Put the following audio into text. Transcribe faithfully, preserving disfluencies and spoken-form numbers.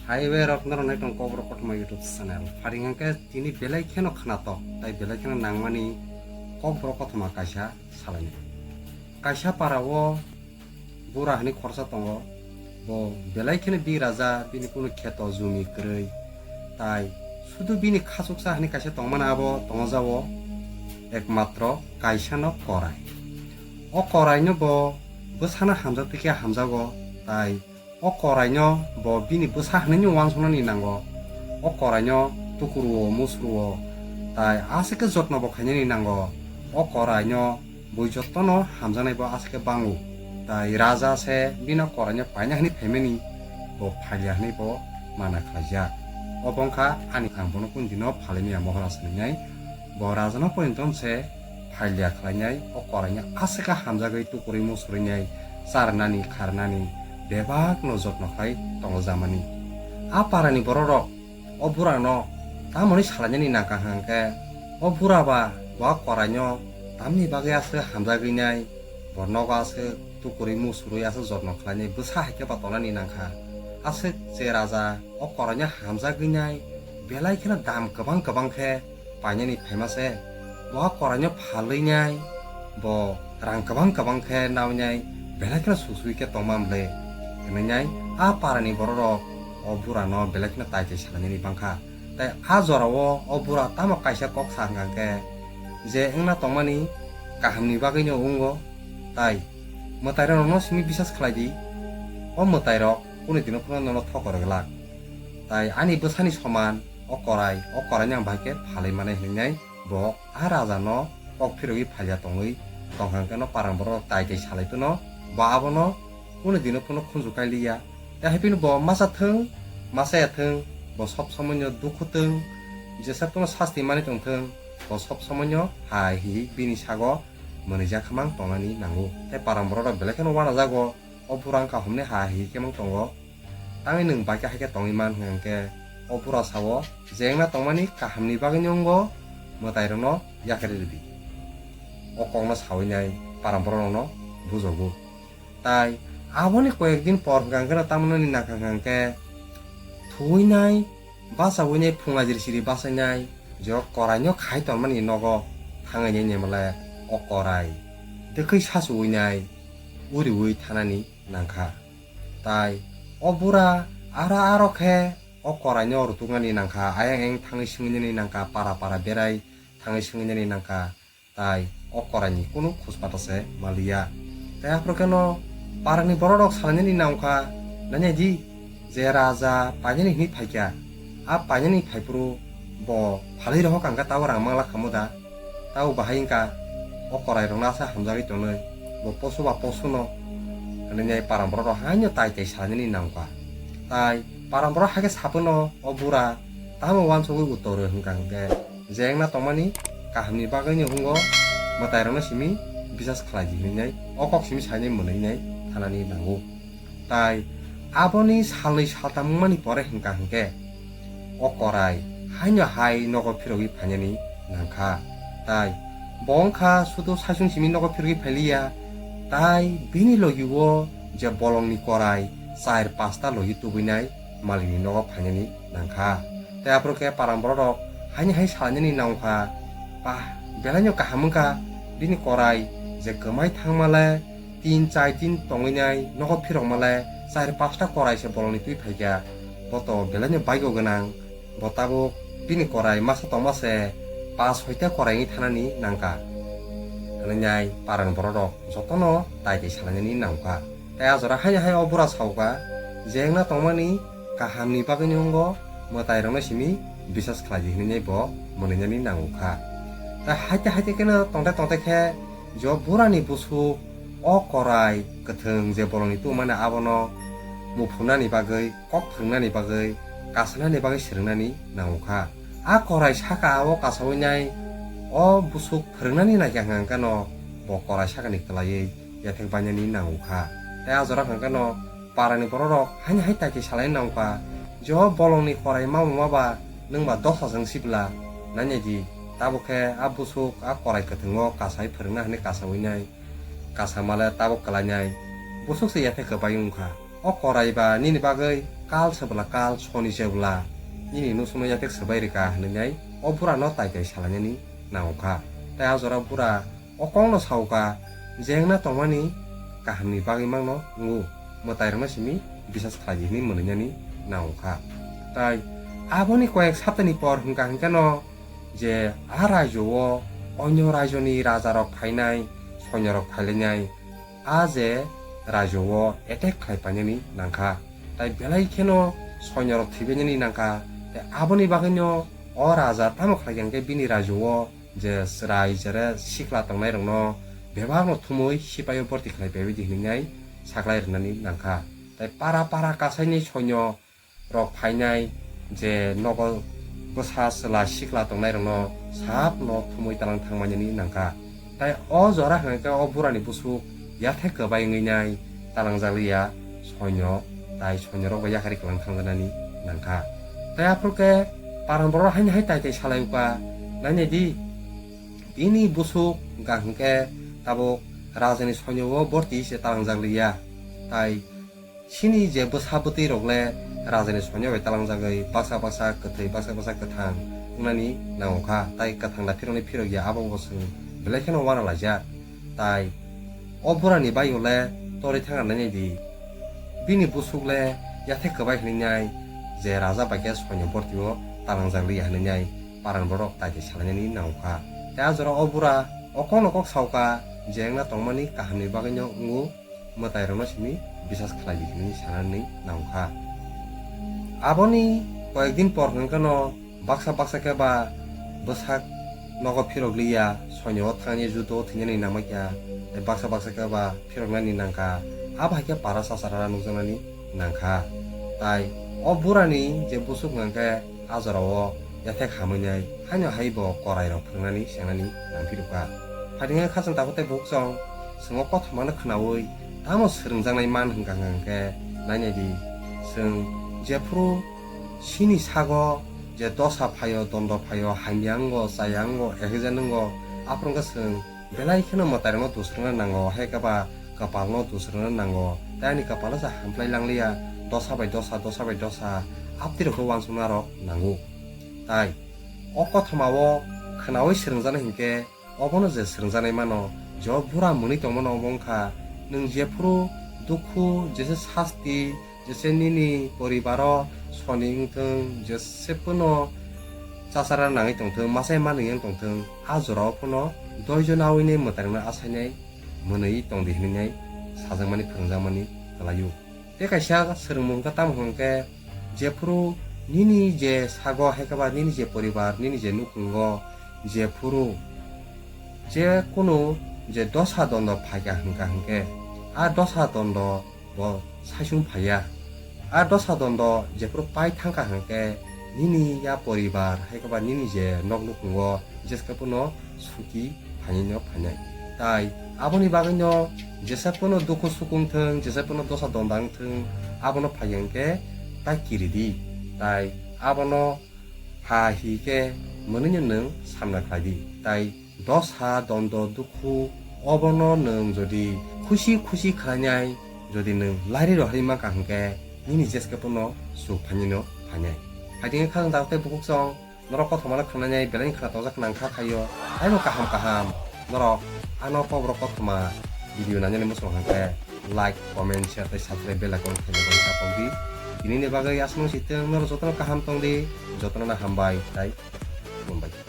Hai bai rok norok nai tong Kokborok Kothoma YouTube channel. Pharing hwnkhe tini belai kheno khwnatok, tai belai kheno nangmani Kokborok Kothoma kaisa salainai. Kaisa para o bura hwnwi khoroksa tongo. Bo belai kheno bi raja, bini kunu kheto jumi kwrwi. Tai sudu bini khachuksa hwnwi kaisa tongmani abo tongo jao ekmatro kaisano korai. O koraino bo bwsano hamjak twi khe hamjago, tai o koraino bo bini bwsa hwnwi uansuknani nango. O koraino tukuruo, musuruo, tai aswk khe jotno bo khainani nango. O koraino bui jottono hamjaknai bo aswk khe bango. Tai raja se bino koraino paina hwnwi phaimani bo phalia hwnwi bo mana khlaijak. Obo wngkha ani, ang bono kunu dino phalwi maya Mohoraj hwnwi nai. Bo rajano porinton se phalia khlainai, o koraino aswk khe hamjagwi tukurwi musurwinai, charnani kharnani bebakno jotno khlai tongo jamani. A parani bororok o burano tamoni salainani nangkha hwnkhe, o bura ba bo a koraino tamni bagwi aswk hamjagwinai, bo nogo aswk tukurwi musurwi aswk jotno khlainai, bwsa hai khe ba tonani nangkha. Aswk je raja o koraino hamjagwinai, belai kheno dam kwbang kwbang khe painani phaima se, bo a koraino phalwi nai, bo rang kwbang kwbang khe nawi nai, belai kheno susui khe tongma bwle hwnwi nai, a parani bororok o burano belai kheno tai tai salainani bangkha. Tai a jorao o bura tamo kaisa kok sa hwnkha khe, je wngna tongmani kahamni bagwino wngo, tai mwtairokno simi bisas khlai di, o mwtairok kunu dino phano nono thokor glak. Tai ani bwsani soman o korai, o koraino ang bahai khe phalwi manai hwnwi nai bo a rajano kok phirogwi phalia tongwi tongkha hwnkhe no parang borok tai tai salai phano bo abono kunu dino phano khunju kai liya. Tei hai phano bo masa thwng, masa ya thwng, bo sob somoino dukhu thwng, jesa phano sasti manwi tong thwng, bo sob somoino hai hi bini sago mwnwijak khamang tongnani nango. Tei parang borok rok belai kheno wanajago, o bura wngkha homni ha hi khe mang tongo. Tangwi nwng bai khe hai khe tongwi man hwnkhe o bura sao, je wngna tongmani kahamni bagwino wngo, mwtairokno yakarwi rwdi. O kokno sawi nai parang borok rokno bujogo. Tai aboni koyek din por hwnkha hwnkhe no tamoni nangkha hwnkha hwnkhe thuwi nai, bachawi nai, phunglai jiri siri bachai nai, je o koraino khai tonmani nogo thangwi nai, nai male o korai dwkhwi sachuwi nai, uriwi thanani nangkha. Tai o bura aro aro khe o koraino rutuknani nangkha, ayang ayang thangwi swngwi nani nangkha, para para berai thangwi swngwi nani nangkha. Tai o koraini kunu khojpata se maliya. Tai aphuru kheno parani borok rok salainani nangkha, nanya di je raja painani hwnwi phaikha, a painani phaiphuru bo phalwi rohor kangkha, tabo rang mangla khamu da? Tabo bahai wngkha o korai rokno asa hamjagwi tonwi, bo posu ba posuno hwnwi nai parang borok rok haino tai tai salainani nangkha. Tai parang borok hai khe saphano o bura tamo uansugwi uttor rw hwnkha hwnkhe, je wngna tongmani kahamni bagwino wngo, mwtairokno simi bisas khlai di hwnwi nai o kok simi sainai mwnwi nai thanani nango. Tai aboni salnwi saltam wngmani pore hwnkha hwnkhe o korai haino hai nogo phirogwi phainani nangkha. Tai bo wngkha sudu saichung simi nogo phirogwi phailiya, tai bini logi o je bolongni korai char pasta logi tubui nai malikni nogo phainani nangkha. Tai aphuru khe parang borok rok haini hai salainani nangkha, ba belaino kaham wngkha, bini korai je kwmai thangmale tin char din tongwi nai nogo phirokmale char pasta korai se bolongni twi phaikha, bo to belaino baigo gwnang, bo tabuk bini korai masa tongma se pas soita korai wngwi thanani nangkha. Hwnwi nai parang borok rok jotono tai tai salainani nangkha. Tai a jora haino hai o bura saukha, je wngna tongmani kahamni bagwino wngo, mwtairokno simi bisas khlai di hwnwi bo mwnwinani nangukha. Tai haite haite kheno tongte tongte khe je o burani busuk o korai kwthwng je bolongni tubumani abono muphunani bagwi, kok phwrwngnani bagwi, kasanani bagwi swrwngnani nangukha. A korai saka o kasawi nai o busuk phwrwngnani naikha hwnkha hwnkhe no bo korai sakani kwlaiwi yathek bainani nangukha. Tai a jora hwnkha hwnkhe no parani borok rok haini hai tai tai salainani nangukha, je o bolongni korai mama maba nwng ba dosa jwng sibla nainai di, tabuk khe a busuk a korai kwthwngo kasai phwrwngna hwnwi kasawi nai, kasamale tabuk kwlainai busuk se yathek kwbai wngkha. O korai ba nini bagwi kal se bwla kal, soni se bwla nini nusukno yathek swbai rwkha hwnwi nai o bura no tai tai salainani nango kha. Tai a jora bura o kok no sao kha, je wngna tongmani kaham ni bagwi mangno wngo, mwtai rokno simi bisas khlai di hwnwi mwnwi nani nango kha. Tai aboni koyek sapta ni por hwnkha hwnkhe no je a raijo o onyo raijo ni raja rok phainai, soinyo rok phailainai, a je raijo o attack khlai painani nangkha. Tai belai kheno soinyo rok thwibainani nangkha. Tai aboni bagwino o raja tamo khlai kha hwnkhe bini raijo o je chwrai jere sikla tongnai rokno bebak no thumui sipai o borti khlai paibai di hwnwi nai saklai rwnani nangkha. Tai para para kasaini soinyo rok phainai je nogo bwsa chwla sikla tongnai rokno sap no thumui talang thangmani nangkha. Tai o jora hwnkhe o burani busuk yathek kwbai wngwi nai talangjak liya soinyo, tai soinyo rok bai yakarwi kwlang thangjaknani nangkha. Tai aphuru khe paran borok haino hai tai tai salai uka, nainai di, bini busuk wngkha hwnkhe tabuk rajani soinyo o borti se talangjak liya. Tai chini je bwsa bwtwi rok le rajani soinyo bai talangjagwi baksa baksa kwthwi, baksa baksa kwthang wngnani nango kha, tai kwthang da phiroknwi phirok ya, abo bo chwng belai kheno uana laijak. Tai o burani bai o le torwi thangna nainai di, bini busuk le yathek kwbai hwnwi nai je raja bai khe soinyo borti o talangjak liya hwnwi nai paran borok tai tai salainani nango kha. Tai a jora o bura o kok no kok sao kha, je wngna tongmani kaham ni bagwi no wngo, mwtai rokno simi bisas khlai di hwnwi sanani nangkha. Aboni koyek din por hwnkhe no baksa baksa khe ba bwsak nogo phirok liya, soinyo o thangni judo o thwinani nangma kya, tei baksa baksa khe ba phiroknani nangkha, abo hai khe para chachara nukjaknani nangkha. Tai o burani je busuk hwnkhe a jorao yathek hamwi nai, haino hai bo korai rok phwrwngnani sengnani nangphirukha. Phaidingya khachang tabuk tei bukhuk chwng chwng o kothoma no khwnaui tamo swrwngjaknai man hwnkha hwnkhe nainai di, chwng jephuru chini sago je dosa phaio, dondo phaio, hamya wngo, chaya wngo, ekhaija nwngo, aphuru wngkha chwng belai kheno mwtairokno dusrwngna nango, hai khe ba kwpalno dusrwngna nango. Tai ani kwpalo se hamplai langliya, dosa bai dosa, dosa bai dosa, aptwi rokno uansukna rok nango. Tai o kothoma o khwnaui swrwngjaknai hinkhe obono je swrwngjaknai mano, je o bura mwnwi tongmano obo wngkha, nwng jephuru dukhu, jesa sasti, jesa nini poribaro soni wngthung, jesa phano chachara nangwi tongthung, machai manwi wng tongthung, a jorao phano doijo naui nai mwtairokno achainai mwnwi tongdi hwnwi nai sajakmani, phwrwngjakmani kwlaio. Tei kaisa swrwngmung wngkha tamo hwnkhe, jephuru nini je sago hai khe ba nini je poribar, nini je nukhungo jephuru je kunu je dosa dondo phaikha hwnkha hwnkhe, a dosa dondo bo saisung phaiya. A dosa dondo jephuru pai thangkha hwnkhe, nini ya poribar hai khe ba nini je nok nukhungo jeske phano suki phainai no phainai. Tai aboni bagwi no jesa phano dukhu sukung thung, jesa phano dosa donda wng thung, abono phai hwnkhe ta kiri di. Tai abono ha hi khe mwnwi no nwng samna khlai di. Tai dosa dondo dukhu obono nwng jodi khusi khusi khlainai, jodi nwng lairi rohorwi mankha hwnkhe nini jeske phano suk phainai no phainai. Phaidingwi khajang dak tei bukhuk chwng norok kothoma no khwnanai belai khna tojak nang kha khaio. Taibo kaham kaham norok ano Kokborok kothoma video nainani muchung hwnkhe like, comment, share tei subscribe bell icon khaina bagwi ta pokdi. Tinini bagwi aswk no sitwng, norok jotono kaham tongdi, jotono no hambai tai khulumbai.